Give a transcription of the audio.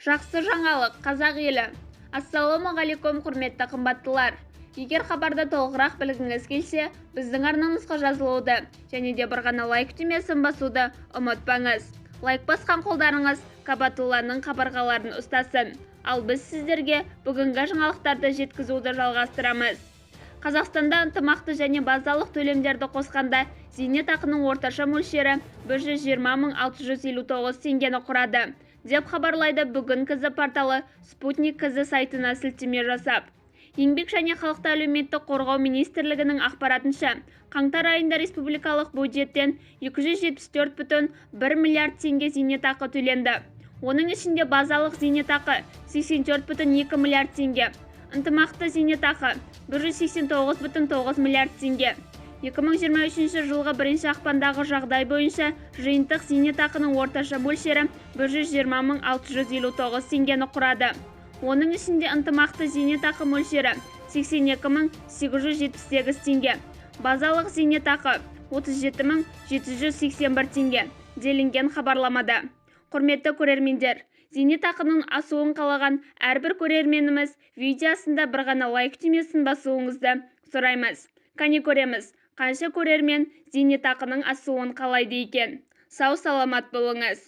Жақсы жаңалық, қазақ елі! Ассалаумағалейкум, құрметті қымбаттылар! Егер хабарды толығырақ білгіңіз келсе, біздің арнамызға жазылуды және де бір ғана лайк түймесін басуды ұмытпаңыз. Лайк басқан қолдарыңыз Кабатулланың қабырғаларын ұстасын. Ал біз сіздерге бүгінгі жаңалықтарды жеткізуді жалғастырамыз. Қазақстанда ынтымақты және базалық төлемдерді қосқанда зейнетақының орташа мөлшері 120 659 теңгені құрады, деп хабарлайды бүгін кз порталы Спутник кз сайтына сілтеме жасап. Еңбек және халықты әлеуметтік қорғау министрлігінің ақпаратынша, қаңтар айында республикалық бюджеттен 274,1 миллиард теңге зейнетақы төленді. Оның ішінде базалық зейнетақы 84,2 миллиард теңге, ынтымақты зейнетақы 189,9 миллиард теңге. 2023 жылғы 1 ақпандағы жағдай бойынша жиынтық зейнетақының орташа мөлшері 120 659 теңгені құрады. Оның ішінде ынтымақты зейнетақы мөлшері 82 878 теңге, базалық зейнетақы 37 781 теңге, делінген хабарламада. Құрметті көрермендер, зейнетақының асуын қалаған әрбір көрерменіміз видеосында бір ғана лайк түймесін басуыңызды сұраймыз. Кәне көреміз, қанша көрермен зейнетақының асуын қалайды екен. Сау-саламат болыңыз.